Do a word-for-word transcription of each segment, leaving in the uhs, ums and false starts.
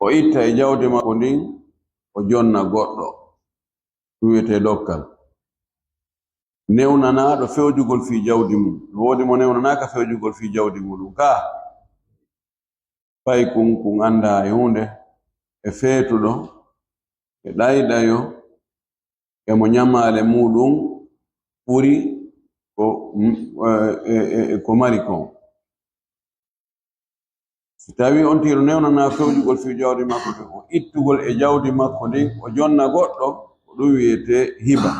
O itta e jawdi makko ndin, o jonna goɗɗo. Ɗum wiyetee dokkal. Newnanaaɗo fewjugol fii jawdi mum. No woodi mo newnanaaka fewjugol fii jawdi muɗum. Kaa, fay kun, kun anndaa e huunde, e feetuɗo, e ɗayɗayo, e mo ñamaale muɗum ɓuri ko, e, e, e, ko mari kon. Si tawii on tigi no newnanaa fewjugol fii jawdi makko, ko ittugol e jawdi makko ndin, o jonna goɗɗo, ko ɗum wiyetee hiba.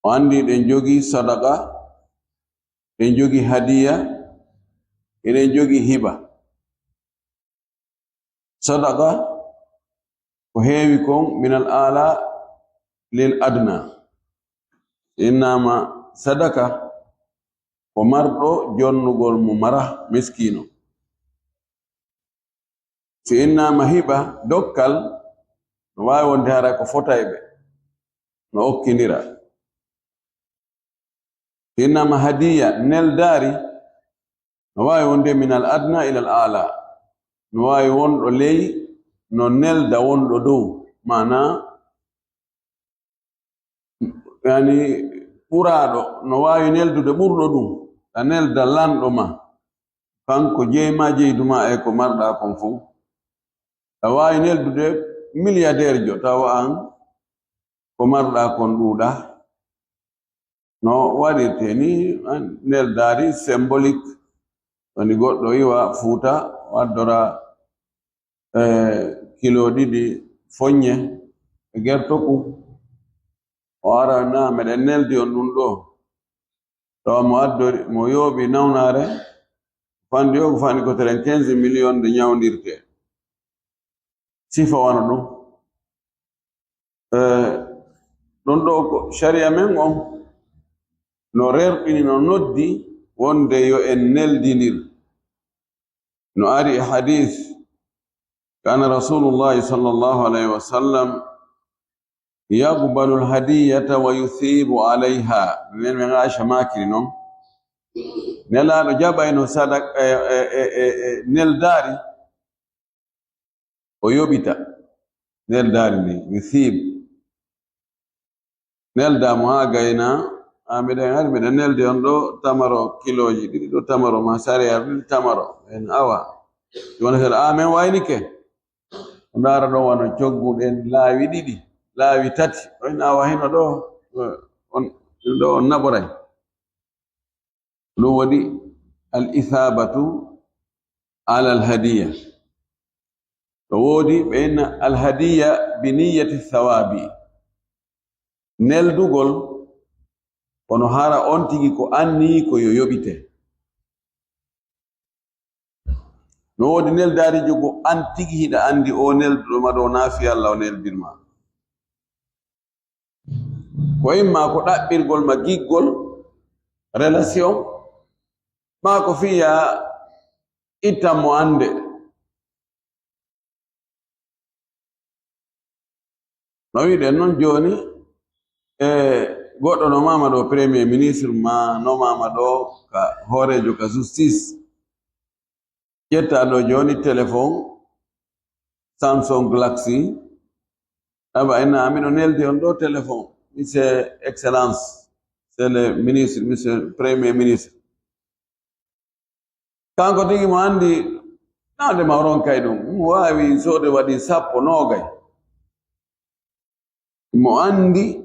O anndi eɗen jogii sadaqa, eɗen jogii hadiya, eɗen jogii hiba. Sadaqa ko heewi kon, minal aala lil adna. Innaama sadaka ko marɗo jonnugol mo mara miskiino. Si innaama hiba, dokkal, no waawi wonde hara ko fotayɓe, no okkindira. Si innaama hadiya, neldaari, no waawi wonde minal adna ilal aala. No waawi wonɗo ley, no nelda wonɗo dow. Maanaa, yani, ɓuraaɗo no waawi neldude ɓurɗo ɗum, a nelda lanɗo ma, kanko jeyi ma, jeydu ma e ko marɗaa kon fof. A waawi neldude milliardaire jo, tawa an ko marɗaa kon ɗuuɗaa. No waɗirtee ni, neldaari symbolique, woni goɗɗo iwa Fuuta, o addora e kilo ɗiɗi foññe e gertoku. O ara na, meɗen neldi on ɗum ɗo. Tawa mo addori, mo yooɓi nawnaare, fanndi o ko fanndi ko teren quinze million nde ñawndirtee. Sifa wano ɗum. E, ɗum ɗo ko sharia men on no rerɗini, no noddi wonde yo en neldindir. No ari e hadis, kana Rasulullahi sallallahu alayhi wa sallam yaqbalu alhadiyata wa yusibu alayha. Min, min Aisha makiri non. Nelaaɗo jaɓayno sadak-, e, e, e, e, e neldaari, o yoɓita neldaari ndi, yusib. Neldaa mo haa gayna, a miɗen ari, miɗen neldi on ɗo tamaro kilooji ɗiɗi, ɗo tamaro ma sariyar ɗiɗi tamaro. En awa. Si wona seeɗa, a men waynike. O ndaara ɗon wano coggu ɗen laawi ɗiɗi, laawi tati. O en awa hino ɗo, on, ɗo on naɓoray. Ɗum woni al-ithabatu ala al-hadiya. No woodi ɓe inna al-hadiya bi niyyati thawabi. Neldugol kono hara on tigi ko anniyi ko yo yoɓite. No woodi neldaarijo go an tigi hiɗa anndi o nelduɗo ma ɗo na fii Alla o neldir ma. Ko imma ko ɗaɓɓirgol ma giggol, relation, maa ko fii ya ittan mo annde. No wiɗen non jooni, e goɗɗo no mama ɗo premier ministre ma, no mama ɗo ka hoorejo ka justice. Ƴetta ɗo jooni téléphone Samsung Galaxy. Aba ina amino neldi on ɗo téléphone. Monsieur Excellence, c'est le ministre, Monsieur Premier Ministre. Kanko tigi mo anndi, nande ma ronkay ɗum. Mo waawi soode waɗi sappo, noogay. Mo anndi,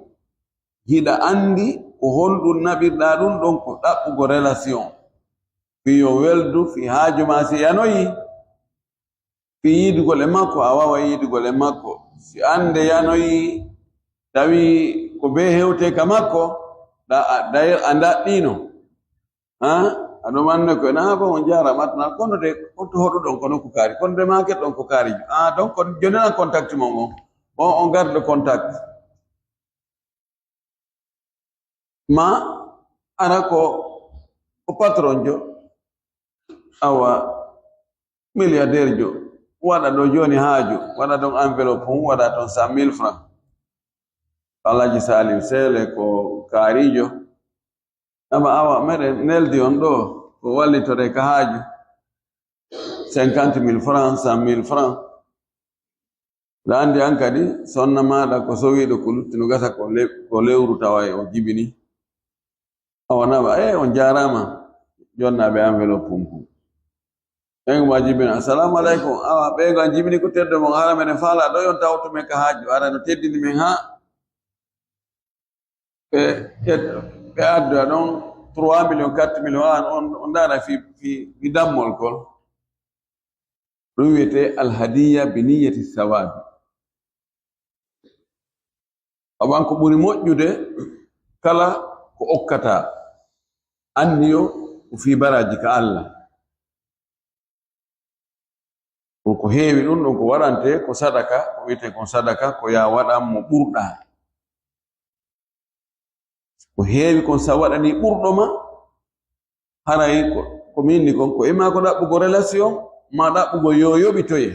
hiɗa anndi ko honɗum naɓirɗaa ɗum ɗon, ko ɗaɓɓugo relation. Fii yo weldu, fii haaju ma si yanoyi, fii yiidugol e makko, a waaway yiidugol e makko. Si annde yanoyi, tawi ko bee hewte ka makko, da, a, dayir a ndaɗɗiino. Ha? Aɗo manne ko ena haaba on jaara matna, kono de, on to hoɗuɗon kono ko kaari, kono de maaket ɗon ko kaari. Ah, donc, kon, jooni nan contact mon on. On, on garde contact. Ma, ara ko, ko patron jo. Awa, milliardaire jo. Waɗa ɗo jooni haaju. Waɗa ɗon enveloppe hum, waɗa toon cent mille francs. Alhaji Salim Sele ko kaarijo. Ama awa, meɗen neldi on ɗo, ko wallitore ka haaju. cinquante mille francs, cent mille francs. Aɗa anndi an kadi, sonna maaɗa ko sowiiɗo ko lutti no gasa ko le-, ko lewru tawa e o jibini. Awa naɓa, "Eh, on jaaraama." Jonnaaɓe enveloppe mum. Ɓen ma jibina, "Assalamu aleykum." Awa, ɓe ga jibini ko teddo mon, hara meɗen faala ɗo yon tawtu men ka haaju, ara no teddini men ha. Ɓe, ɓe, ɓe adda ɗon trois millions, quatre millions, an on, on dara fi, fi, fi dammol kol. Ɗum wiyetee alhadiya bi niyyati sawabi. Aban ko ɓuri moƴƴude kala ko okkata anniyo ko fii baraaji ka Allah. Ɗum ko heewi ɗum, ɗum ko waɗante ko sadaka, ko wiyetee kon sadaka, ko yaa waɗan mo ɓurɗaa. Ko heewi kon sa waɗanii ɓurɗo ma, haray ko, ko mi inni kon, ko imma ko ɗaɓɓugo relation, ma ɗaɓɓugo yo yoɓitoye.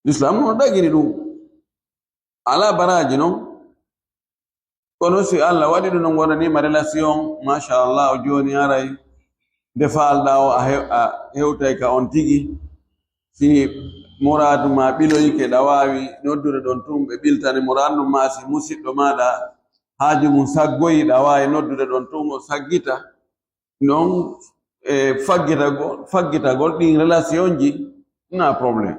L'islam no ɗagiri ɗum. Alaa baraaji non. Kono si Allah waɗi ɗum, no ngonaniima relation, machallah, o jooni haray nde faalɗaa o a hew-, a hewtay ka on tigi. Si muraadu ma ɓiloyike, ɗa waawi noddude ɗon tun, ɓe ɓiltane muraadu ma. Si musiɗɗo maaɗa haaju mum saggoyi, ɗa waawi noddude ɗon tun, o saggita. Non, e faggitagol, faggitagol ɗin relationji, na problème.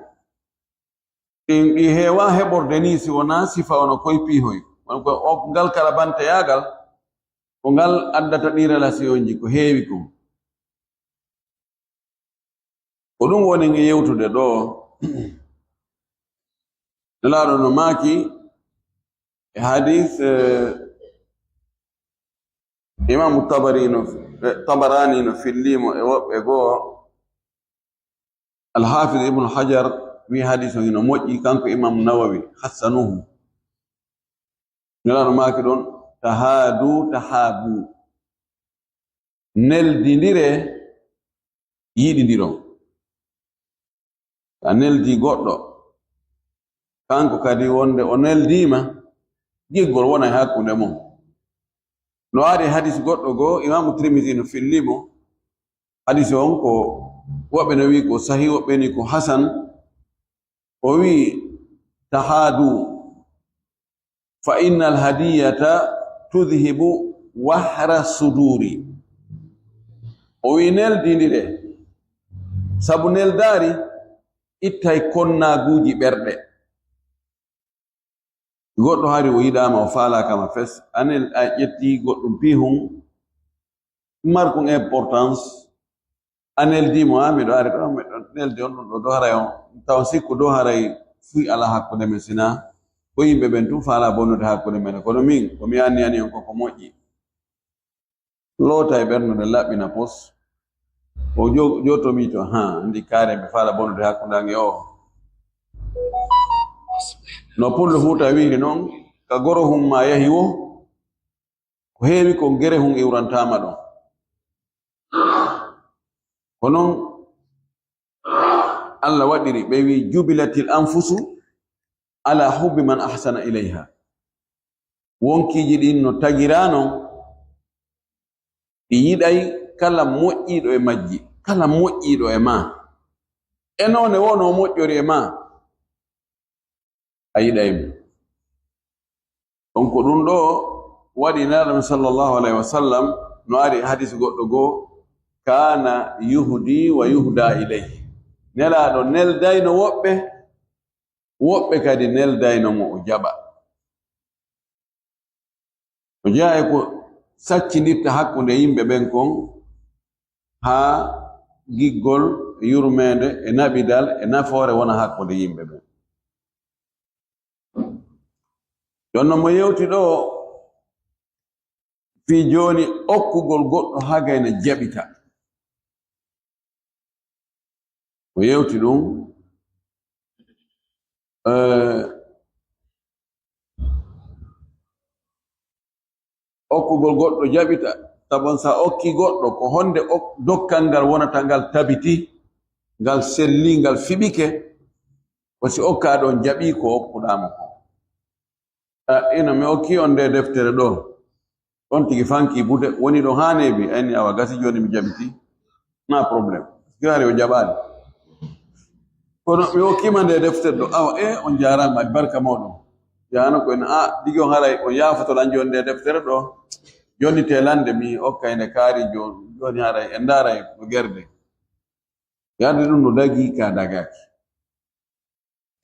Ɗin, ɗi heewa heɓorde ni si wonaa sifa ono koy piihoy. Won ko o, ngal karabanteyaagal, ko ngal addata ɗi relationji, ko heewi kon. Ko ɗum woni nge yewtude ɗo. Nelaaɗo no maaki e hadis, eh, Imaamu Tabari no, eh, Tabarani no fillimo e woɓɓe goo. Alhafiz Ibnu Hajar wi hadis on ino moƴƴi, kanko Imaamu Nawawi hassanuhu. Nelaaɗo maaki ɗon, "Tahaadu, tahaabu." Neldindire, yiɗindiron. A neldi goɗɗo, kanko kadi wonde o neldiima, giggol wona e hakkunde mon. No ari hadis goɗɗo goo, Imaamu Tirmisi no filli mo. Hadis on ko woɓɓe no wi ko sahih, woɓɓe ni ko hasan. O wi, "Tahaadu, fa innal hadiyata tudhibu wahra suduri." O wi, "Neldindire, sabu neldaari ittay konnaaguuji ɓerɗe." Goɗɗo hari o yiɗaama, o faalaaka ma fes, a nel-, a ƴetti goɗɗum piihun, markun importance, a neldii mo, "A, miɗo ari ɗo, miɗo neldi on ɗum ɗo, dow haray on." Tawa sikku dow haray fuy alaa hakkunde men, sinaa ko yimɓe ɓen tun faalaa bonnude hakkunde men. Kono min, ko mi anniyani on ko ko moƴƴi. Loota e ɓernde nden, laɓɓina pos. O jo-, jooto mi to, "Ha, ndi kaare mi faalaa bonnude hakkunde an e o." No Pullo Fuuta wiiri non, ka goro hum ma yahi wo, ko heewi kon gere hum iwrantaama ɗon. Ko non Allah waɗiri, ɓe wi, "Jubilatil anfusu ala hubbi man ahsana ilayha." Wonkiiji ɗin no tagiraa non, ɗi yiɗay kala moƴƴiiɗo e majji, kala moƴƴiiɗo e maa. E noone wonoo moƴƴori e maa, a yiɗay mo. Donc, ko ɗum ɗo waɗi Nelaaɗo men sallallahu alayhi wa sallam no ari hadis goɗɗo goo, "Kana yuhdi wa yuhda ilayhi." Nelaaɗo neldayno woɓɓe, woɓɓe kadi neldayno mo o jaɓa. O jeyaa e ko saccindirta hakkunde yimɓe ɓen kon, haa giggol e yurmeende e naɓidal e nafoore wona hakkunde yimɓe ɓen. Jooni non mo yewti ɗo fii jooni okkugol goɗɗo hagayna jaɓita. O yewti ɗum, eh, okkugol goɗɗo jaɓita. Tabon sa okki goɗɗo, ko honde ok-, dokkal ngal wonata ngal tabiti, ngal selli, ngal fiɓike, ko si okkaa ɗon jaɓi ko okkuɗaa mo ko. A, ino mi okki on nde deftere ɗo. On tigi fanki buuɗe, woni ɗo haa neeɓi, ayni awa gasi jooni mi jaɓiti. Na problème. Giraari o jaɓaali. Kono mi hokkima nde deftere ɗo. Awa, e, on jaaraama, barka mawɗo. Yaano ko en, a, digi on haray, on yaafoto lan jooni nde deftere ɗo. Jooni te lande mi hokkay nde kaari jo-, jooni haray, en ndaaray no gerde. Yarde ɗum no dagi ka dagaaki.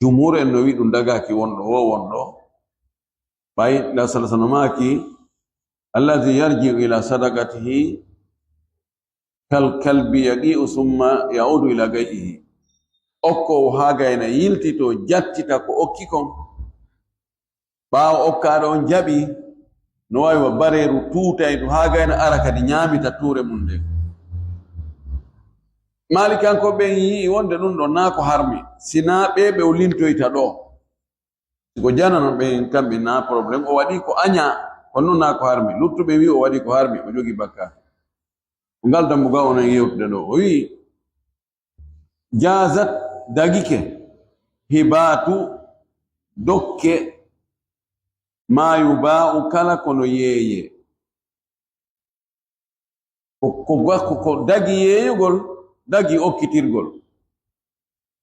Jumhur en no wi ɗum dagaaki wonɗo, wo wonɗo. Ɓay nda sallallahu alaihi wasallam maaki, "Allazi yarji'u ila sadaqatihi kal kalbi yaqi'u summa ya'udu ila gai'ihi." Okkoowo haa gayna yiltito jattita ko okki kon. Ɓaawo okkaaɗo on jaɓi, no waawi wa bareeru tuutaydu haa gayna ara kadi ñaamita tuure mum nden. Maalikanko ɓen yi'i wonde ɗum ɗon naa ko harmi, sinaa ɓe ɓe o lintoyta ɗo. Si ko janano ɓen kamɓe naa problème, o waɗi ko aña, kono naa ko harmi. Luttuɓe wi o waɗi ko harmi, o jogi bakka. Ko ngal dambugal onon yewtude ɗo. O wi, "Jaazat dagike, hibaatu dokke, maa yubaa'u kala kono yeeye." Ko, ko, ko, ko dagi yeeyugol, dagi okkitirgol.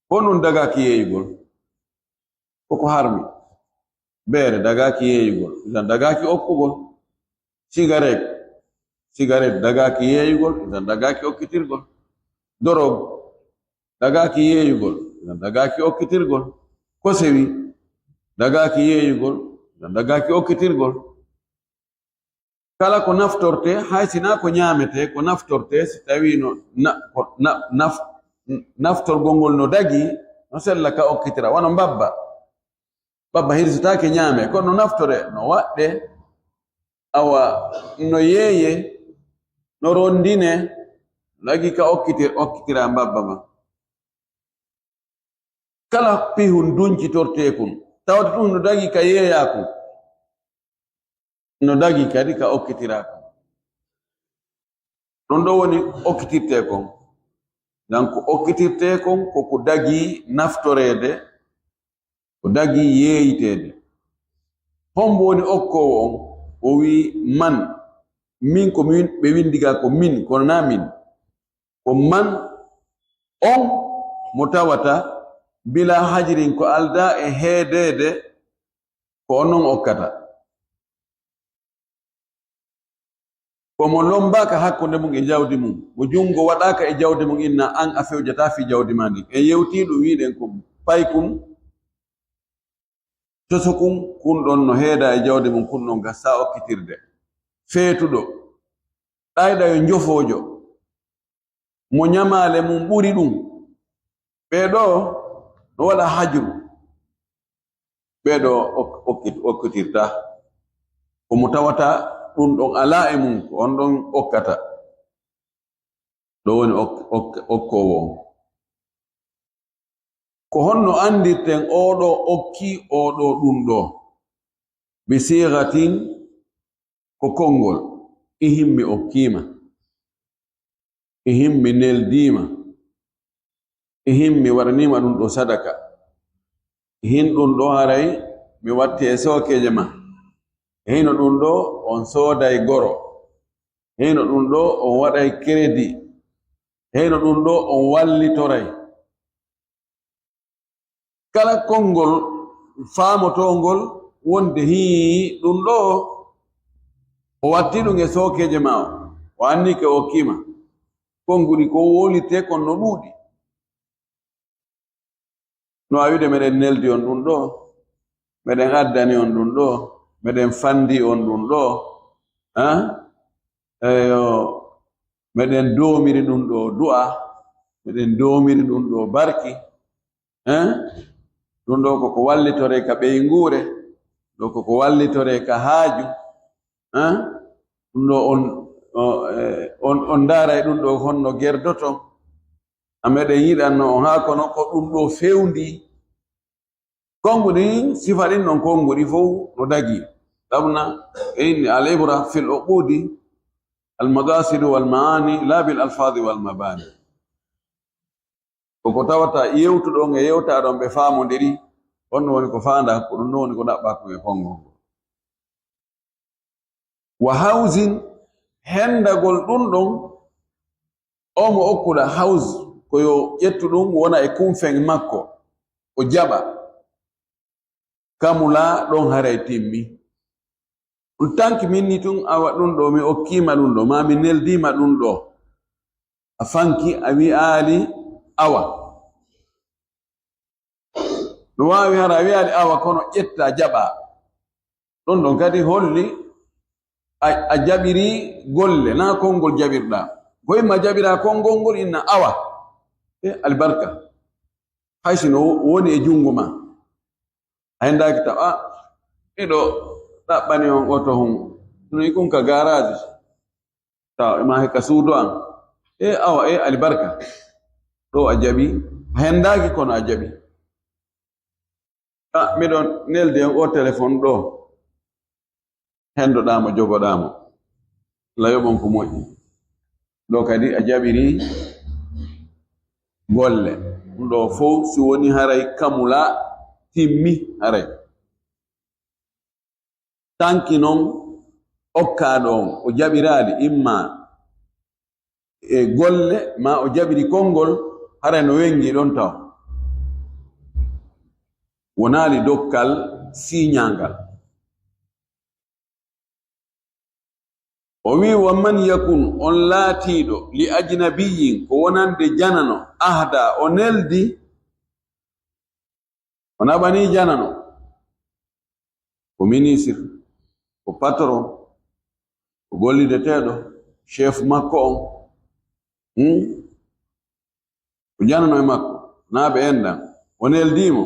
Ko ɗum dagaaki yeeyugol. Koko harmi. Beere dagaaki yeeyugol, idan dagaaki okkugol. Sigaret, sigaret dagaaki yeeyugol, idan dagaaki okkitirgol. Dorog dagaaki yeeyugol, idan dagaaki okkitirgol. Kosewi dagaaki yeeyugol, idan dagaaki okkitirgol. Kala ko naftorte, hay sinaa ko ñaamete, ko naftorte, si tawii no na-, ko na-, naf-, naftorgol ngol no dagi, no sella ka okkitira, wano mbabba. Mbabba hirsitaake ñaame, kono no naftore, no waɗɗe, awa, no yeeye, no rondine, no dagi ka okkitir-, okkitira mbabba ma. Kala pihun duncitorteekun, tawata ɗum no dagi ka yeeyaakun, no dagi kadi ka okkitiraakun. Ɗum ɗo woni okkitirteekon. Donc, okkitirteekon ko ko dagi naftoreede, ko dagi yeeyiteede. Hombo woni okkoowo on? O wi, "Man." Min ko min, ɓe windi ga ko min, kono naa min. Ko man on mo tawata bila hajirin ko aldaa e heedeede ko on non okkata. Ko mo lombaaka hakkunde mum e jawdi mum, mo junngo waɗaaka e jawdi mum inna an a fewjataa fii jawdi maa ndin. En yewtii ɗum, wiiɗen ko paykun tosokun, kun ɗon no heeda e jawdi mum, kun ɗon gassaa okkitirde. Feetuɗo, ɗayɗayo njofoojo, mo ñamaale mum ɓuri ɗum. Ɓee ɗoo no waɗa hajru. Ɓee ɗoo ok-, okkit-, okkitirta. Ko mo tawata ɗum ɗon alaa e mum, ko on ɗon okkata. Ɗo woni ok-, ok-, okkoowo on. Ko honno anndirten oo ɗoo okki, oo ɗoo ɗum ɗoo? Bi sigatin, ko konngol, ihin mi okkiima, ihin mi neldiima, ihin mi waɗaniima ɗum ɗoo sadaka, ihin ɗum ɗoo haray mi watti e sookeeje ma, e hino ɗum ɗoo on sooday goro, e hino ɗum ɗoo on waɗay keredi, e hino ɗum ɗoo on wallitoray. Kala konngol faamotoongol wonde hii ɗum ɗoo, o watti ɗum e sookeeje ma o, o anni ke o okkii ma. Konnguɗi ko wowlittee kon no ɗuuɗi. No a wiide meɗen neldi on ɗum ɗoo, meɗen addani on ɗum ɗoo, meɗen fanndi on ɗum ɗoo, ah? Eyo, meɗen doomiri ɗum ɗoo du'a, meɗen doomiri ɗum ɗoo barki, eh? Ɗum ɗoo ko ko wallitoree ka ɓeynguure, ɗoo ko ko wallitoree ka haaju, eh? Ɗum ɗoo on, o, eh, on, on ndaaray ɗum ɗoo honno gerdoton. A meɗen yiɗanno on haa kono ko ɗum ɗoo fewndi. Konnguɗi, sifa ɗin ɗon konnguɗi fow no dagi. Ɗabna, e inni al ibra fil uqudi, al maqasidu wal maani, la bil alfazi wal mabani. Ko ko tawata yewtuɗon e yewtaaɗon ɓe faamondiri, on ɗum woni ko faandaa, ko ɗum ɗum woni ko ɗaɓɓaa kon e konngol ngol. Wa hawzin, hendagol ɗum ɗon, o mo okkuɗa hawz, ko yo ƴettu ɗum wona e kumfeŋ makko, o jaɓa. Kamula ɗon haray timmi. Ɗum tanki min ni tun, awa ɗum ɗo, mi okkiima ɗum ɗo, maa mi neldiima ɗum ɗo. A fanki, a wi'aali awa. No waawi hara a wi'aali awa, kono ƴetta, jaɓa. Ɗon ɗon kadi holli a, a jaɓiri golle, naa konngol jaɓirɗa. Ko imma jaɓira konngol ngol inna awa. E albarka. Hay si no woni e junngo ma. A henndaaki taw, a, miɗo ɗaɓɓani on oto hun. No ikun ka garage. Taw, e ma hekka suudu an. E awa, e albarka. Ɗo a jaɓi. A henndaaki kono a jaɓi. A, miɗo neldi on o telefon ɗo. Henndoɗaa mo, jogoɗaa mo. Layoɓon ko moƴƴi. Ɗo kadi a jaɓiri golle. Ɗum ɗo fow si woni haray kamula timmi haray. Tanki non okkaaɗo on, o jaɓiraali imma e golle, maa o jaɓiri konngol, haray no wenngi ɗon taw. Wonaali dokkal siiñaangal. O wi'i, "Wa man yakun," on laatiiɗo, "li ajnabiyyin," ko wonande janano, "ahda," o neldi, o naɓanii janano, ko ministre, ko patron, ko gollideteeɗo, chef makko on. Hmm? Ko janano e makko, naa ɓe enɗan, o neldii mo.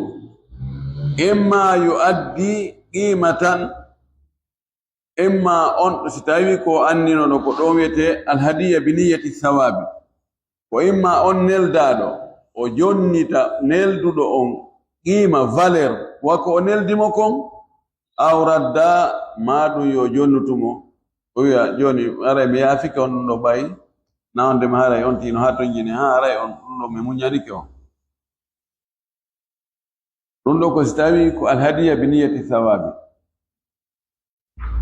Imma yu addi qimatan, imma on, si tawi ko anninoɗo ko ɗon wiyetee alhadiya bi niyyati sawabi, ko imma on neldaaɗo, o jonnita nelduɗo on qiima, valeur, wa ko o neldi mo kon, aw radda, maa ɗum yo jonnutu mo. O wiya, "Jooni, haray mi yaafike on ɗum ɗo ɓay, na on ndema haray on tiino haa tonjini, haa haray on ɗum ɗo mi muññanike on." Ɗum ɗo ko si tawi ko alhadiya bi niyyati sawabi.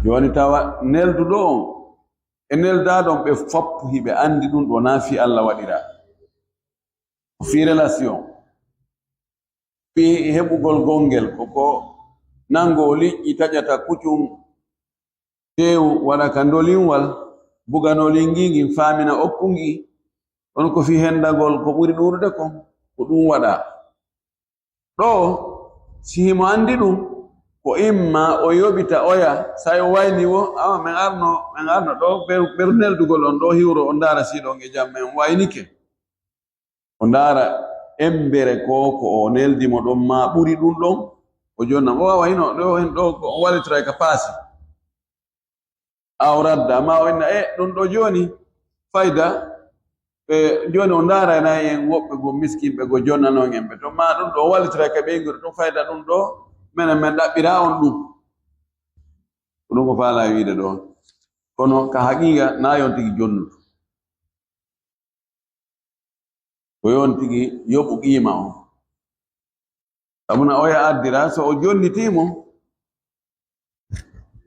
Jooni tawa nelduɗo on e neldaaɗo on ɓe fop hiɓe anndi ɗum ɗo naa fii Alla waɗira. Ko fii relation. Fii heɓugol gonngel, ko ko nanngoo liƴƴi taƴata kucum, teewu waɗa ka ndolinwal, buga ndolin ngin, ngin faamina okku ngi. Ɗon ko fii henndagol ko ɓuri ɗuuɗude kon, ko ɗum waɗa. Ɗoo, si himo anndi ɗum, ko imma o yoɓita oya, say o wayni wo, awa men arno, men arno ɗoo, ɓeru, ɓeru neldugol on ɗoo hiwro, on ndaara si ɗon e jam, men waynike. O ndaara embere ko, ko o neldi mo ɗon maa ɓuri ɗum ɗon, o jonna mo, wawa hino ɗo hen ɗo ko o wallitiray ka paasi. Aw radda, maa o inna, "E, ɗum ɗo jooni, fayda, e, jooni o ndaarayna en woɓɓe go miskinɓe go jonnanon en ɓe. To maa ɗum ɗo o wallitiray ka ɓeynguure, ɗum fayda ɗum ɗo, menen men ɗaɓɓira on ɗum." Ko ɗum ko faalaa wiide ɗo. Kono ka haqiiqa, naa yon tigi jonnutu. Ko yon tigi yoɓu qiima on. Sabu na oya addira, so o jonnitii mo,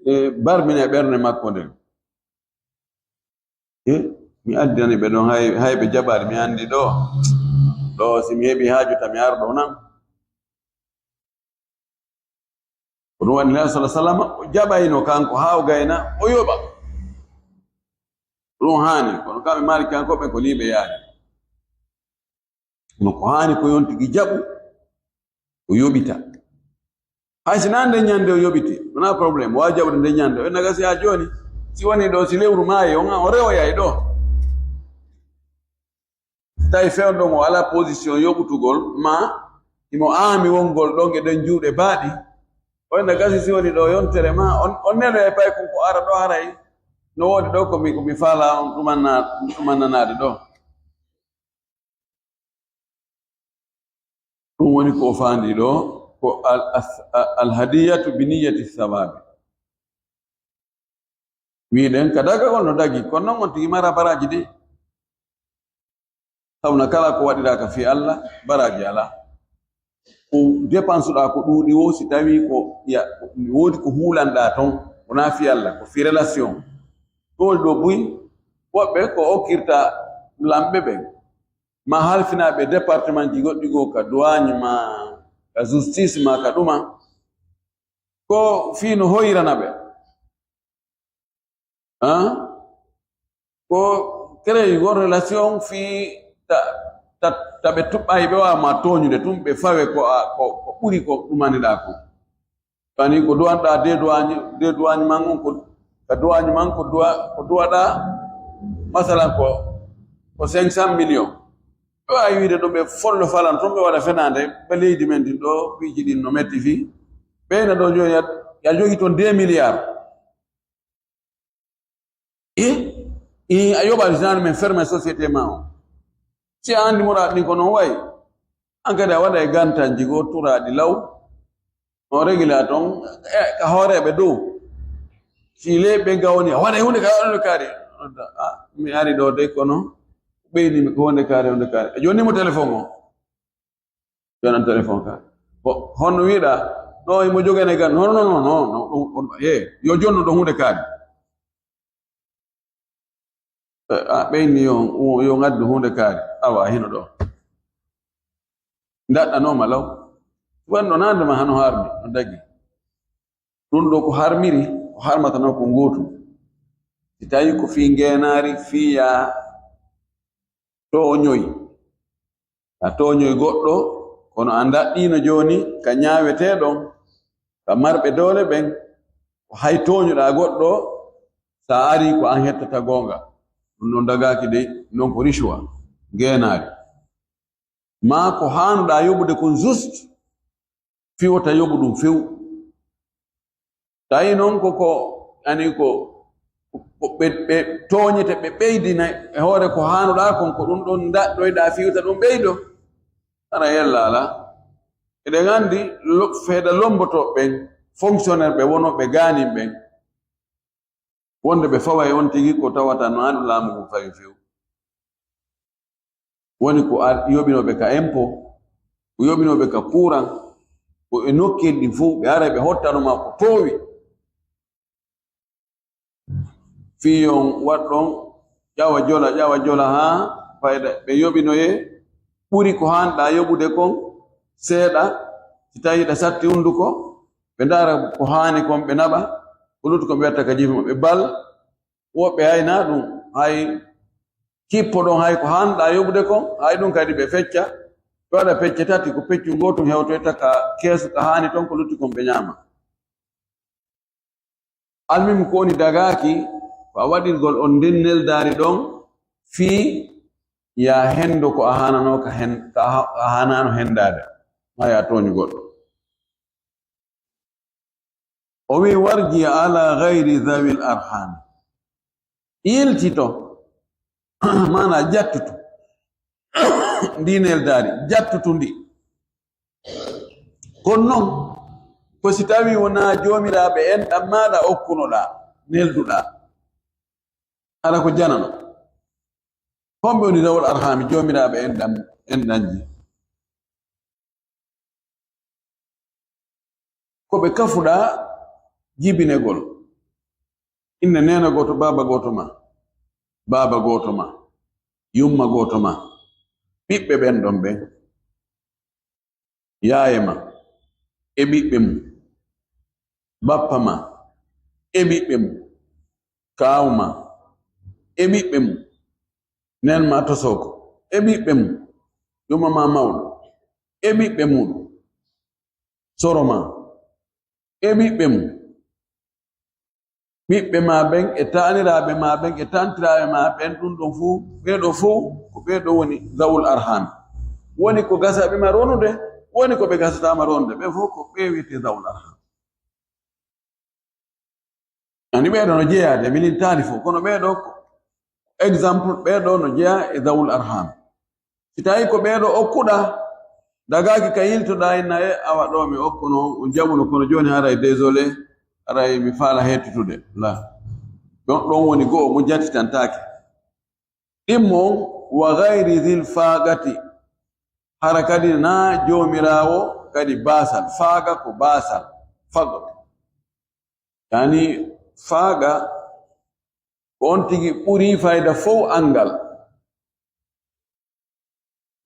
e barmine ɓernde makko nden. E, mi addani ɓe ɗon, hay, hay ɓe jaɓaali, mi anndi ɗo. Ɗo, si mi heɓi haaju, ta mi ar ɗo nan. Ko ɗum waɗi Nelaaɗo sallallaahu alayhi wa sallam, o jaɓayno kanko haa o gayna, o yoɓa. Ɗum haani, kono kamɓe Maalikiyankooɓe ko nii ɓe yaari. Kono ko haani ko yon tigi jaɓu, o yoɓita. Hay si naa nden ñande o yoɓiti, wonaa problème, o waawi jaɓude nden ñande. O enna gasi haa jooni, si woni ɗo, si lewru maayi, on, o rewoyay ɗo. Tawi fewndo mo alaa position yoɓutugol, ma himo aami wongol ɗon e ɗen juuɗe baaɗi. O enna gasi si woni ɗo yontere ma, on, on neloyay paykun ko ara ɗo haray. No woodi ɗo ko mi, ko mi faalaa on ɗumanna-, ɗumannanaade ɗo. Ɗum woni ko o faandi ɗo, ko al-, as-, a-, alhadiyatu bi niyyati sawabi. Wiɗen ka dagagol no dagi, kono non on tigi mara baraaji de. Sabu na kala ko waɗiraaka fii Alla, baraaji alaa. Ko dépense ɗaa ko ɗuuɗi wo, si tawii ko ya, woodi ko huulanɗaa ton, wonaa fii Alla, ko fii relation. Ɗum woni ɗo buy, woɓɓe ko okkirta lamɓe ɓen. ma halfinaaɓe département ji goɗɗi goo, ka douane ma, ka justice ma, ka ɗuma. Ko fii no hoyrana ɓe. Hein? Ko créer won relation fii ta, ta, ta ɓe tuɓɓay ɓe waawa ma tooñude tun, ɓe fawe ko a, ko, ko ɓuri ko ɗumaniɗaa ko. Kani ko duwanɗaa de douane, de douane man on ko, ka douane man ko duwa, ko duwaɗaa, masalan ko, ko cinq cent millions. Ɓe waawi wiide ɗo ɓe follo falan ton, ɓe waɗa fenaande, ɓe leydi men ndin ɗo, piiji ɗin no metti fii. Ɓeyna ɗo jooni ya, ya jogi ton deux milliards. I, i, a yoɓa sinaani men ferme société ma o. Si a anndi muraaɗi ɗin ko non wayi, an kadi a waɗa e gantanji goo turaaɗi law, on régula ton, e, ka hooreeɓe dow. Si leyɓe ɓen gawni, a waɗay huunde ka, waɗa huunde kaari. Ah, mi ari ɗo de, kono ɓeyni mi ko huunde kaari, huunde kaari. A jonni mo téléphone o. Jonan téléphone ka. Ko honno wiɗa? No imo jogane gan. Non, non, non, non, non, ɗum, ɗum, eh, yo jonno ɗo huunde kaari. Eh, a ɓeyni yo, yo ngaddu huunde kaari. Awa, hino ɗo. Ndaɗɗanooma law. Wanno nande ma hano harmi, no dagi. Ɗum ɗo ko harmiri, ko harmatanoo ko ngootu. Si tawi ko fii ngeenaari, fii yaa tooñoy. A tooñoy goɗɗo, kono a ndaɗɗiino jooni ka ñaaweteeɗon, ka marɓe doole ɓen, ko hay tooñuɗaa goɗɗo, sa arii ko an hettata goonga. Ɗum ɗon dagaaki dey, non ko rishwa, ngeenaari. Maa ko haanuɗaa yoɓude kon juste, fii wota yoɓu ɗum few. Tawi non ko, ko, ani ko, ko ɓe, ɓe tooñete, ɓe ɓeydina e hoore ko haanuɗaa kon, ko ɗum ɗon ndaɗɗoyɗaa fii wota ɗum ɓeydo. Hara yella alaa. Eɗen anndi lo-, feeda lombotooɓe ɓen, fonctionnaire ɓe wonooɓe gaanin ɓen, wonde ɓe faway on tigi ko tawata no haani laamu ngun fawi few. Woni ko ar-, yoɓinooɓe ka impôt, ko yoɓinooɓe ka courant, ko e nokkeeli ɗin fow, ɓe aray ɓe hottano ma ko toowi. Fii on waɗɗon ƴawa jola, ƴawa jola haa fayda ɓe yoɓinoyee ɓuri ko haanɗaa yoɓude kon seeɗa, si tawii ɗa satti hunduko, ɓe ndaara ko haani kon, ɓe naɓa, ko lutti kon ɓe watta ka jiife maɓɓe bal, woɓɓe hay na ɗum, hay kippo ɗon, hay ko haanɗaa yoɓude kon, hay ɗum kadi ɓe fecca, ɓe waɗa pecce tati, ko peccu gootun hewtoyta ka keesu ka haani ton, ko lutti kon ɓe ñaama. Almuhim ko woni dagaaki, ko a waɗirgol on nden neldaari ɗon, fii yaa hendo ko a haananoo ka hen, ka a ha-, a haanaano hendaade, maa yaa tooñu goɗɗo. O wi'i, "Warji ala gayri zawil arham." Iltito, maanaa jattutu. Ndi neldaari, jattutu ndi. Kono non, ko si tawii wonaa joomiraaɓe enɗan maaɗa okkunoɗaa, nelduɗaa. Hara ko janano. Homɓe woni zawul arhami, joomiraaɓe enɗan, enɗanji? Ko ɓe kafuɗaa jibinegol. Inne neene gooto, baaba gooto ma, baaba gooto ma, yumma gooto ma, ɓiɓɓe ɓen ɗon ɓen, yaaye ma e ɓiɓɓe mum, bappa ma e ɓiɓɓe mum, kaawu ma e ɓiɓɓe mum, neen ma tosooko e ɓiɓɓe mum, yumma ma mawɗo e ɓiɓɓe muuɗum, soro ma e ɓiɓɓe mum, ɓiɓɓe ma ɓen e taaniraaɓe ma ɓen e tantiraaɓe ma ɓen, ɗum ɗon fof, ɓee ɗoo fof ko ɓee ɗoo woni zawul arhami. Woni ko gasa ɓe ma ronude, woni ko ɓe gasataama ronude, ɓen fof ko ɓee wiyetee zawul arham. Ani ɓee ɗoo no jeyaade, mi lintaali fof, kono ɓee ɗoo ko exemple, ɓee ɗoo no jeyaa e zawul arham. Si tawii ko ɓee ɗoo okkuɗaa, dagaaki ka yiltoɗaa, inna e awa ɗoo mi okkuno, on jaɓuno, kono jooni haray, désolé, haray mi faala hettitude. La. Ɗon, ɗon woni go'o mo jatitantaake. Ɗimmo on, wa gayri zil faagati. Hara kadi naa joomiraawo kadi baasal. Faaga ko baasal. Fagr. Yani faaga ko on tigi ɓuri fayda fow anngal.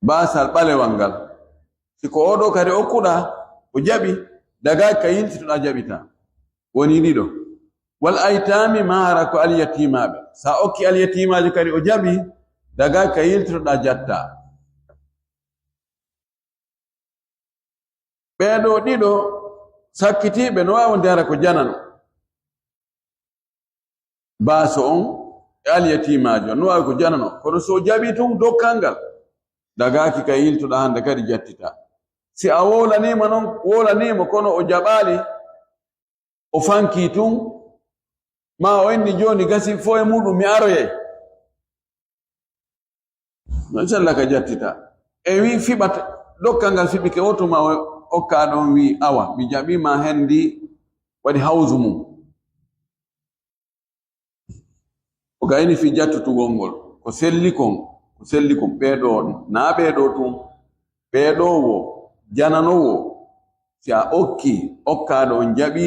baasal ɓalewal ngal. Si ko oo ɗoo kadi okkuɗaa, o jaɓi, dagaaki ka yiltitoɗaa jaɓitaa. Woni ɗiɗo. Wal aytaami, maa hara ko alyatiimaaɓe. Sa okki alyatiimaajo kadi o jaɓi, dagaaki ka yiltitoɗaa jattaa. Ɓee ɗoo ɗiɗo sakkitiiɓe no waawi wonde hara ko janano. Baaso on e alyatiimaajo on no waawi ko janano. Kono so o jaɓii tun dokkal ngal, dagaaki ka yiltoɗaa hande kadi jattitaa. Si a wowlaniima non, wowlaniima kono o jaɓaali, o fankii tun, maa o inni jooni gasi fo e muɗum mi aroyay. No inchallah ka jattita. E wi fiɓata, dokkal ngal fiɓike o tuma o okka ɗon wi awa, mi jaɓi ma hendi waɗi hawsu mum. O gayni fi jattutugol ngol. Ko selli kon, ko selli kon ɓee ɗoo, naa ɓee ɗoo tun. Ɓee ɗoo wo, janano wo, si a okki, okkaaɗo on jaɓi,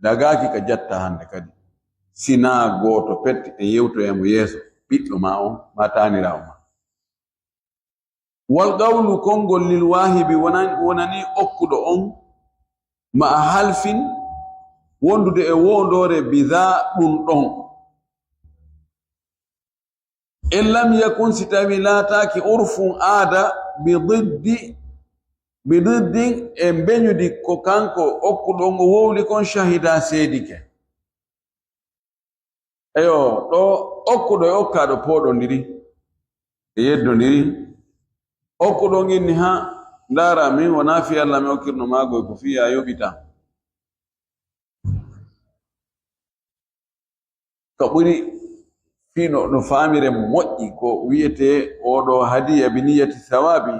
dagaaki ka jatta hande kadi. Si naa gooto pet e yewtoya mo yeeso, ɓiɗɗo ma on, maa taaniraawo ma. Wal qawlu, konngol, lil waahibi, wonan-, wonani okkuɗo on, ma'a halfin, wondude e woondoore, bi za, ɗum ɗon. In lam yakun, si tawi laataaki, urfun, aada, bi diddi, bi diddin, e mbeñudi ko kanko okkuɗo on o wowli kon, shahida, seedike. Eyo, ɗo okkuɗo e okkaaɗo pooɗondiri, e yeddondiri. Okkuɗo on inni, ha, ndaara, min wonaa fii Alla mi okkirno maa goy, ko fii yaa yoɓita. Ko ɓuri fii no, no faamire moƴƴi ko wi'etee oo ɗoo hadiya bi niyyati sawaabi.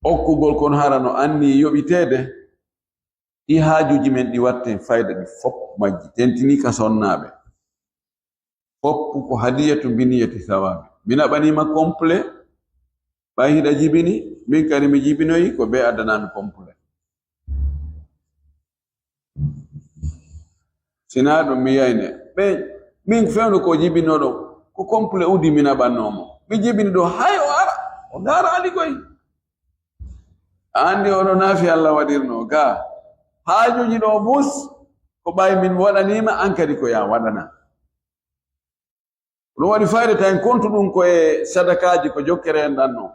Okkugol kon hara no anni yoɓiteede, ɗi haajuuji men ɗi watten fayda, ɗi fof majji tentinii ka sonnaaɓe. Fof ko hadiyatu bi niyyati sawaabi. Mi naɓaniima complet, ɓay hiɗa jibini, min kadi mi jibinoyi ko bee addanaa mi complet. Sinaa ɗum mi yayne. Ɓe, min fewndo ko jibinoɗon, ko complet udi mi naɓannoo mo. Mi jibini ɗo, hay o ara, o ndaara Ali koy. A anndi oɗo naafi Alla waɗirno, ga. Haajuuji ɗo bus, ko ɓay min waɗaniima, an kadi ko yaa waɗana. Ɗum waɗi fayde tawi kontu ɗum ko e sadakaaji ko jokkere en ɗan non.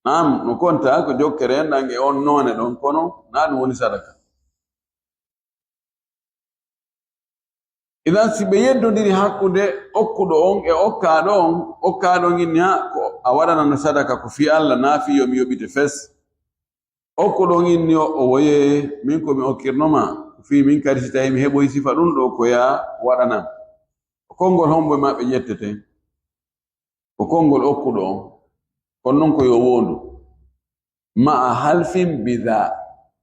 Naam, no konta ko jokkere en ɗan e on noone ɗon, kono naa ɗum woni sadaka. Idan, si ɓe yeddondiri hakkunde okkuɗo on e okkaaɗo on, okkaaɗo on inni, ha, ko a waɗanano sadaka ko fii Alla, naa fii yo mi yoɓite fes. Okkuɗo on inni o, o woyee, min ko mi okkirno ma, ko fii min kadi si tawi mi heɓoyi sifa ɗum ɗo ko yaa waɗanan. Ko konngol hombo e maɓɓe ƴetteten? Ko konngol okkuɗo on. Kono non ko yo woondu. Ma'a halfin bi za,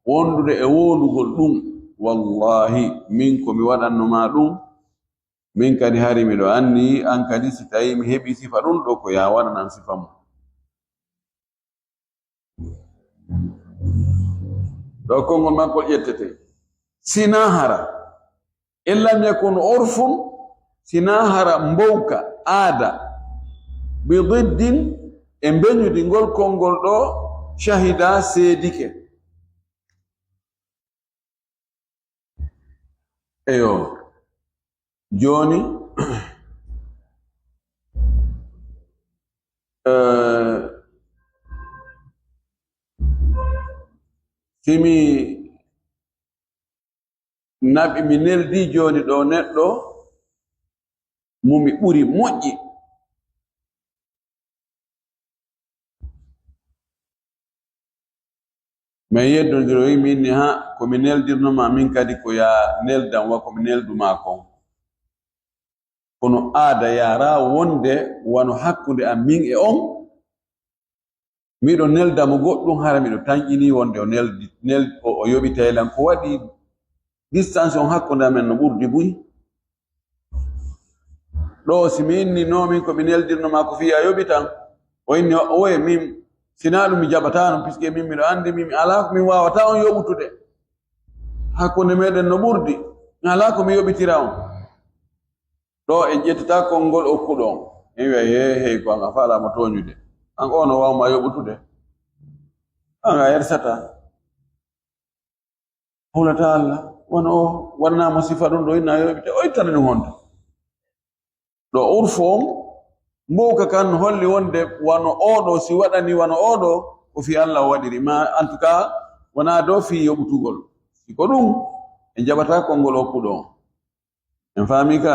wondude e woondugol ɗum. Wallahi, min ko mi waɗanno ma ɗum, min kadi hari miɗo anni, an kadi si tawi mi heɓi sifa ɗum ɗo ko yaa waɗanan sifa mum. Ɗo konngol makko ƴettete. Sinaa hara, in lam yakun urfun, sinaa hara mbowka, aada, bi diddin, e mbeñudi ngol konngol ɗo, shahida, seedike. Eyo. Jooni, eh, si mi naɓi, mi neldi jooni ɗo neɗɗo mo mi ɓuri moƴƴi. Min yeddondiroyi, min ni, ha, ko mi neldirno ma, min kadi ko yaa neldan wa ko mi neldu ma kon. Kono aada yaara wonde wano hakkunde am min e on, miɗo nelda mo goɗɗum, hara miɗo tanƴini wonde o neldi, nel-, o, o yoɓitay lan. Ko waɗi distance on hakkunde amen no ɓurdi buy. Ɗo, si mi inni, no, min ko mi neldirno ma ko fii a yoɓitan. O inni, o, oye, min, sinaa ɗum mi jaɓataa non, puisque min miɗo anndi, min, min alaa ko min waawataa on yoɓutude. Hakkunde meɗen no ɓurdi, min alaa ko mi yoɓitira on. Ɗo en ƴettata konngol okkuɗo on. En wiya, "He, hey, ko an a faalaama tooñude. An o no waawma yoɓutude. An a yersataa." Hawlata Allah, wano o waɗanaama sifa ɗum ɗo, inna yoɓite, o ittana ɗum honto. Ɗo urfu on, mbowka kan holli wonde wano oɗo, si waɗani wano oɗo, ko fii Allah o waɗiri. Ma, en tout cas, wonaa ɗo fii yoɓutugol. Si ko ɗum, en jaɓataa konngol okkuɗo on. En faami ka?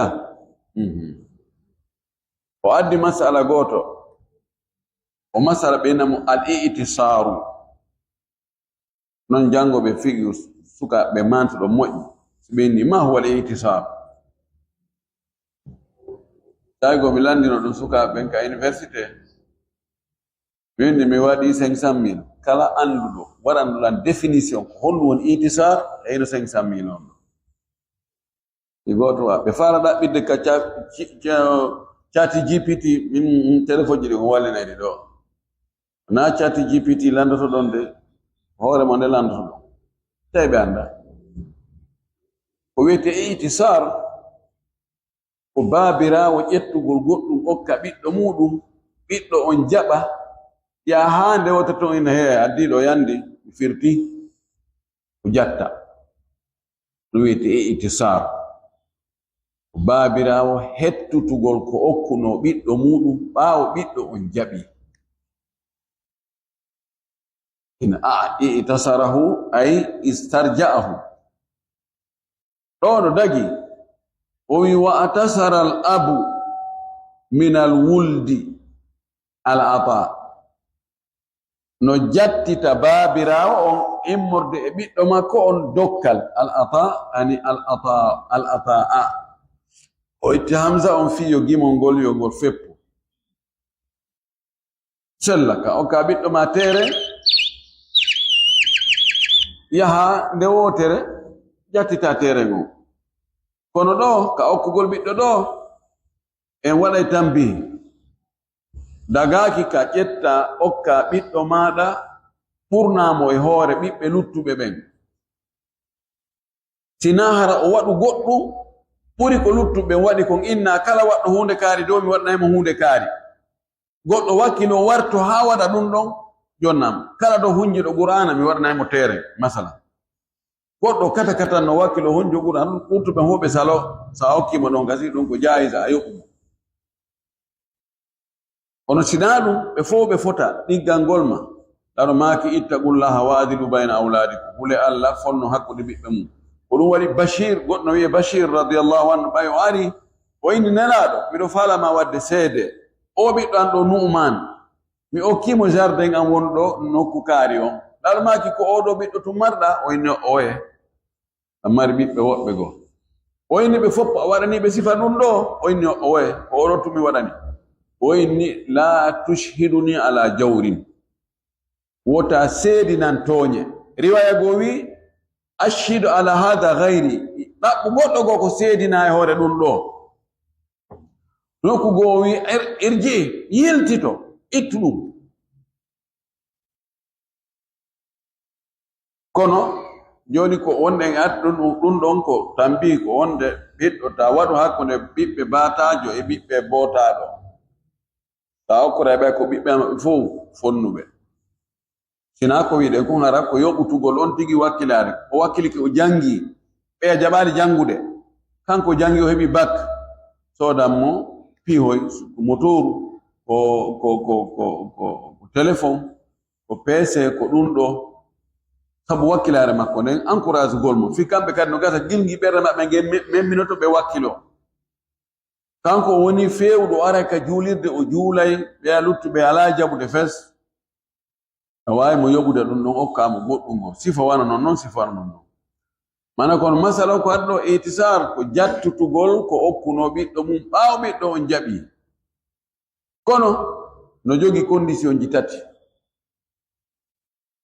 Mhm. O addi masala gooto. O masala ɓe namu al-i'tisaaru. Non janngooɓe fiqhu, sukaaɓe mantuɗo moƴƴi, si ɓe inni, "Ma huwa al-i'tisaar?" Tawi ko mi lanndino ɗum sukaaɓe ɓen ka université. Mi inni mi waɗi cinq cent mille. Kala annduɗo, waɗanɗo lan définition, ko honɗum woni i'tisaar, heyno cinq cent mille on ɗo. Ɗi gooto wa. Ɓe faala ɗaɓɓitde ka ca-, ci-, ca-, cati G P T, min, min téléphone ji ɗi ko wallinay ɗi ɗo. Na cati G P T lanndoto ɗon de, hoore mo nde lanndoto ɗon. Tawi ɓe annda. Ko wiyetee i'tisaar, ko baabiraawo ƴettugol goɗɗum okka ɓiɗɗo muuɗum, ɓiɗɗo on jaɓa, yaa haa nde wota toon ina he addiiɗo yandi, firti, o jatta. Ɗum wiyetee i'tisaar. Ko baabiraawo hettutugol ko okkunoo ɓiɗɗo muuɗum ɓaawo ɓiɗɗo on jaɓi. In a, i'tasarahu ay istarja'ahu. Ɗo no dagi, o wi, "Wa atasara al abu min al wuldi al ata." No jattita baabiraawo on immorde e ɓiɗɗo makko on dokkal. Al ata, ani al ata, al ata a. O itti hamza on fii yo gimol ngol yo ngol feppu. Sella ka okka ɓiɗɗo ma teere, yaha nde wootere, jattita teere ngon. Kono ɗo, ka okkugol ɓiɗɗo ɗo, en waɗay tambihi. Dagaaki ka ƴetta okka ɓiɗɗo maaɗa, ɓurnaa mo e hoore ɓiɓɓe luttuɓe ɓen. Si naa hara o waɗu goɗɗum ɓuri ko luttuɓe ɓen waɗi kon, inna kala waɗɗo huunde kaari dow mi waɗanay mo huunde kaari. Goɗɗo wakkilo warto haa waɗa ɗum ɗon, jonnam. Kala ɗo hunjiɗo Qur'aana, mi waɗanay mo teere, masala. Goɗɗo kata katan no wakkilo hunjo Qur'aana, ɗum ɓurtuɓe fof ɓe salo, so a hokkii mo ɗon, kasi ɗum ko jaayisa, a yoɓu mo. Kono si naa ɗum, ɓe fof ɓe fota ɗiggal ngol ma. Ɗaɗo maaki, "Ittaqullaha wa adilu bayna awladikum." Hule Allah, fonno hakkunde ɓiɓɓe mum. Ko ɗum waɗi Bashir, goɗɗo no wi'e Bashir radiyallahu anhu, ɓay o ari, o inni, "Nelaaɗo, miɗo faalaa ma waɗde seede. O ɓiɗɗo an ɗo Nu'man, mi okkii mo jardin an wonɗo nokku kaari on. Ɗaɗo maaki ko oo ɗo ɓiɗɗo tun marɗa?" O inni, "Oye." A mari ɓiɓɓe woɓɓe goo. O inni ɓe fof, a waɗanii ɓe sifa ɗum ɗo? O inni, "Oye, ko oɗo tumi waɗani." O inni, "La tushhiduni ala jawrin." Wota seedinan tooñe. Riwaya goo wi, "Ashhidu ala hada gayri." Ɗaɓɓu goɗɗo goo ko seedina e hoore ɗum ɗo. Nokku goo wi, "Ir-, irji, yiltito, ittu ɗum." Kono jooni ko wonɗen at ɗum, ɗum ɗon ko tambi ko wonde ɓiɗɗo ta waɗu hakkunde ɓiɓɓe baataajo e ɓiɓɓe bootaaɗo. Ta okkora ɓe ko ɓiɓɓe maɓɓe fof fonnuɓe. Sinaa ko wiɗen kon hara ko yoɓutugol on tigi wakkilaare. O wakkilike o janngi, ɓeya jaɓaali janngude. Kanko janngi o heɓi bak. Soodan mo pihoy, ko motooru, ko, ko, ko, ko, ko, ko telefon, ko P C, ko ɗum ɗo. Sabu wakkilaare makko nden, encouragugol mo. Fii kamɓe kadi no gasa gilngi ɓerɗe maɓɓe ngen me-, memminoto ɓe wakkilo. Kanko o woni feewuɗo, o ara ka juulirde, o juulay, ɓeya luttuɓe alaa jaɓude fes. A waawi mo yoɓude ɗum ɗon, okkaa mo goɗɗum ngo. Sifa wano non, non sifa wano non non. Mana kono masala ko addo itisar ko jattutugol ko okkuno ɓiɗɗo mum ɓaawo ɓiɗɗo on jaɓi. Kono no jogi condition ji tati.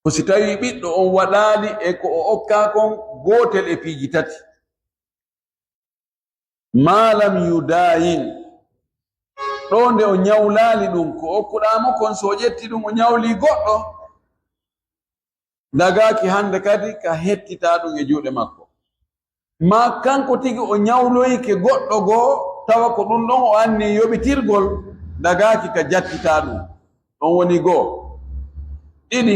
Ko si tawi ɓiɗɗo on waɗaali e ko o okkaa kon gootel e piiji tati. Ma lam yudayin. Ɗo nde o ñawlaali ɗum, ko okkuɗaa mo kon, so o ƴetti ɗum, o ñawli goɗɗo, dagaaki hannde kadi ka hettitaa ɗum e juuɗe makko. Ma kanko tigi o ñawloyike goɗɗo goo, tawa ko ɗum ɗon o anni yoɓitirgol, dagaaki ka jattitaa ɗum. Ɗon woni goo. Ɗiɗi,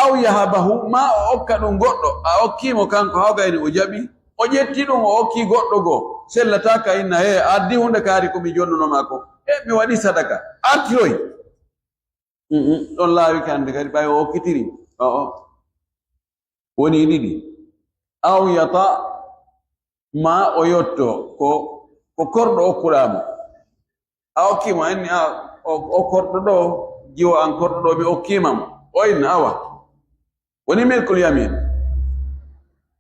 aw yahabahu, maa o okka ɗum goɗɗo, a okkii mo kanko, haa o gayni o jaɓi, o ƴetti ɗum, o okkii goɗɗo goo, sellataa ka inna, "Hee, a addi huunde kaari ko mi jonnuno maa ko. E, mi waɗi sadaka." Artiroy. Mm, mm, ɗon laawi ka hannde kadi, ɓay o okkitiri. O'o. Woni ɗiɗi. Aw yata, maa o yotto, ko, ko korɗo okkuɗaa mo. A okkii mo, en ni, a, o, o korɗo ɗo, jiwo an korɗo ɗo, mi okkiima mo. O inna, awa. Woni milkul yamin.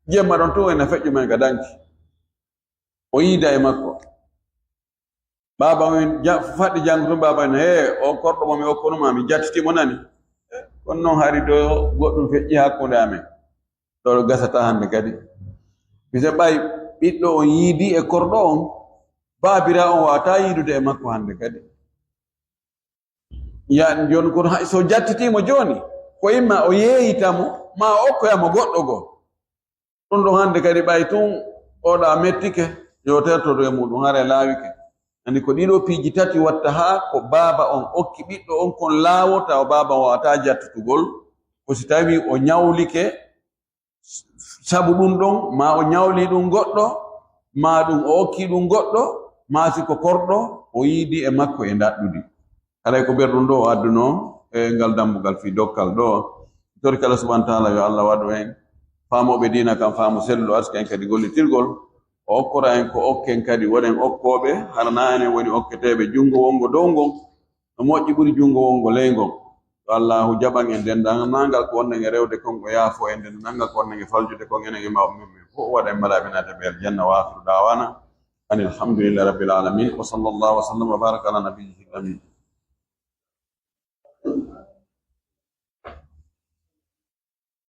Jemma ɗon tun en na feƴƴu men ga danki. O yiida e makko. Baaba men, ja-, faɗɗi janngo tun, baaba men, "Hee, o korɗo mo mi okkuno ma, mi jattitii mo nani." Kono noon hari ɗo goɗɗum feƴƴi hakkunde amen. Ɗo ɗo gasata hannde kadi. Mise ɓay ɓiɗɗo on yiidi e korɗo on, baabira on waawata yiidude e makko hannde kadi. Ya, jooni kono hay so jattitiimo jooni, ko imma o yeeyita mo, ma o okkoya mo goɗɗo goo. Ɗum ɗo hannde kadi ɓay tun oɗa mettike, yo tertodo e muɗum, hara e laawike. Anndi ko ɗiɗo piiji tati watta haa ko baaba on okki ɓiɗɗo on kon laawota o baaba on wawata jattutugol, ko si tawi o ñawlike, sabu ɗum ɗon, ma o ñawli ɗum goɗɗo, ma ɗum o okki ɗum goɗɗo, ma si ko korɗo, o yiidi e makko e ndaɗɗudi. Haray ko ɓerɗum ɗo o adduno e ngal dambugal fii dokkal ɗo. Torki Allah subhanahu wa ta'ala yo Allah waɗu en faamooɓe diina kan faamu selluɗo, arsika en kadi gollitirgol. O okkora en ko okken kadi, woɗen okkooɓe, hara na enen woni okketeeɓe junngo wonngo dow ngon. No moƴƴi ɓuri junngo wonngo ley ngon. Yo Allaahu jaɓan en denndaangal ko wonɗen e rewde kon, o yaafo en denndaangal ko wonɗen e faljude kon, enen e mawɓe men fof, o waɗa en malaaɓe naata ɓe aljanna. Wa aakhiru da'waana anil hamdulillahi rabbil aalamiin. Wa sallallaahu wa sallam wa baaraka alaa nabiyyihil amiin.